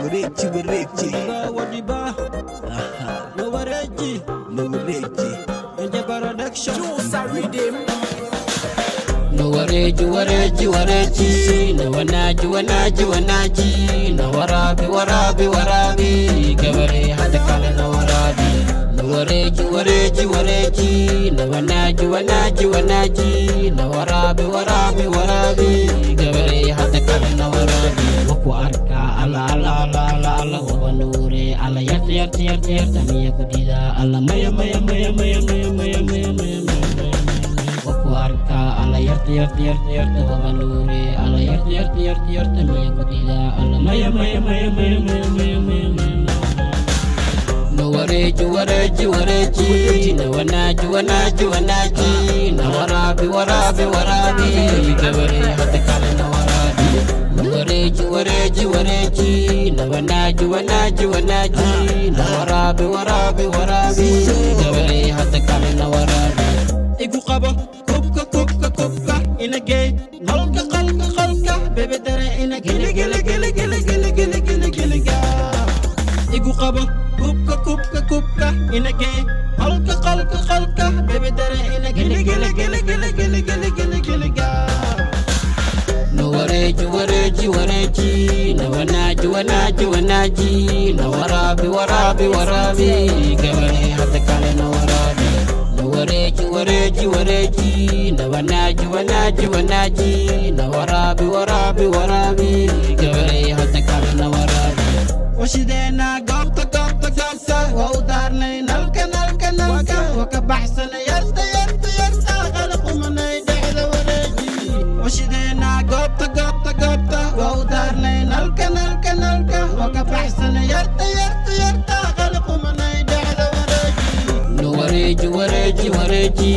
Wareeji, wareeji. Wadiba, no wareeji. No wareeji. Enje production. No wareeji, wareeji, wareeji. No wanaaji, wanaaji, wanaaji. No waraabi, waraabi, waraabi. Gabaree hadda kale na waraabi. No wareeji, wareeji, wareeji. No wanaaji, wanaaji, wanaaji. No waraabi, waraabi, waraabi. Gabaree hadda kale na waraabi. Waku arkaa alla alla alla alla alla waba nuure alla yarta yarta yarta yarta miya ku diida alla maya maya maya maya maya maya maya maya maya waku arkaa alla yarta yarta yarta yarta waba nuure alla yarta yarta yarta yarta miya ku diida alla maya maya maya maya maya maya maya maya. No wareeji, wareeji, wareeji. No wanaaji, wanaaji, wanaaji. No waraabi, waraabi, waraabi. Gabaree hadda kale na waraabi. No wareeji, wareeji, wareeji. No wanaaji, wanaaji, wanaaji. No waraabi, waraabi, waraabi. Gabaree hadda kale na waraabi. Igu qabo kubka kubka kubka inagey qalka qalka qalka bebe dare ina gele gele gele gele gele gele gele gele ga. Igu qabo kubka kubka kubka inagey qalka qalka qalka bebe dare ina gele gele gele gele gele gele gele gele ga. No wareeji, wareeji, wareeji. No wanaaji, wanaaji, wanaaji. No waraabi, waraabi, waraabi. Gabaree hadda kale na waraabi. No wareeji, wareeji, wareeji. No wanaaji, wanaaji, wanaaji. No waraabi, waraabi, waraabi. Gabaree hadda kale na waraabi. Washideena goobta goobta goobta waa u daarnay nalka nalka nalka waa ka baxsanay yarta yarta yarta qalqumanay dhexda wareeji. Washideena goobta goobta goobta waa u daarnay nalka nalka nalka waa ka baxsanay yarta yarta yarta qalqumanay dhexda wareeji. No wareeji, wareeji, wareeji.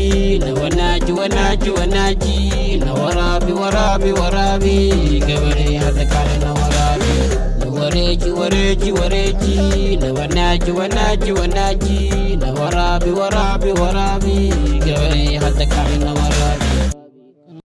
No wanaaji, wanaaji, wanaaji. No waraabi, waraabi, waraabi. Gabaree hadda kale na waraabi. No wareeji, wareeji, wareeji. No wanaaji, wanaaji, wanaaji. No waraabi, waraabi, waraabi. Gabaree hadda kale na waraabi.